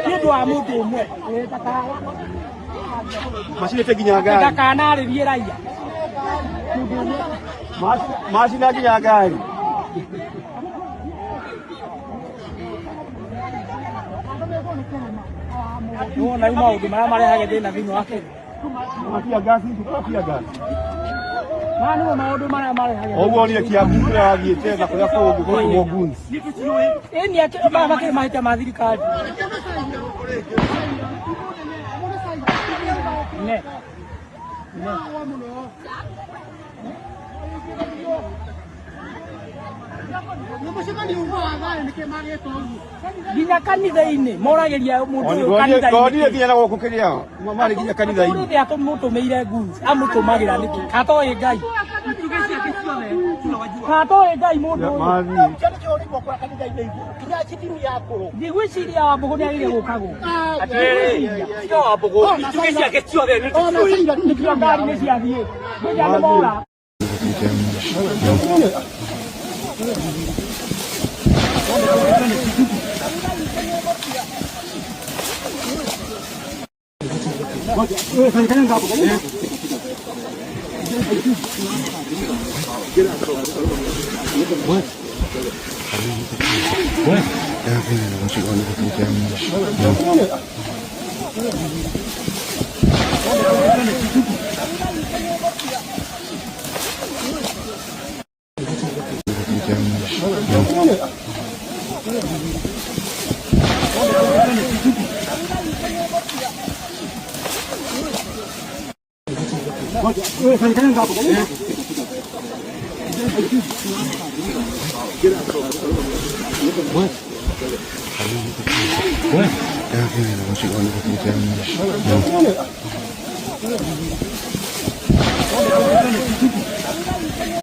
Nĩ ũndũ wa mũndũ ũmwe. Macinĩte nginya ngari. Ndakanarĩrie raia. Macina nginya ngari. Nĩwona rĩu maũndũ marĩa marehage thĩna thĩinĩ wa Kenya. Matia ngasi, matia ngasi. Maya nĩmo maũndũ marĩa marehage. Ũguo nĩ Kiambu kũrĩa wathiĩte na kũrĩa kũngĩ gũtũmwo goons. Ĩni maya makĩrĩ mahĩtia ma thirikari. Ne. Nginya kanitha-inĩ moragĩria mũndũ ũyũ Ndonire kanitha-inĩ. nginya na gũkũ kĩrĩa marĩ nginya kanitha-inĩ. Mũndũ ũrĩa amũtũmĩire goons amũtũmagĩra nĩkĩ? Katoĩ Ngai. Katoĩ Ngai mũndũ ũyũ. Mathiĩ. Ndigwĩciria Wambũgũ nĩagĩrĩire gũka gũkũ. Nĩkĩo ngari nĩ ciathiĩ. Ngwĩciria nĩ mora.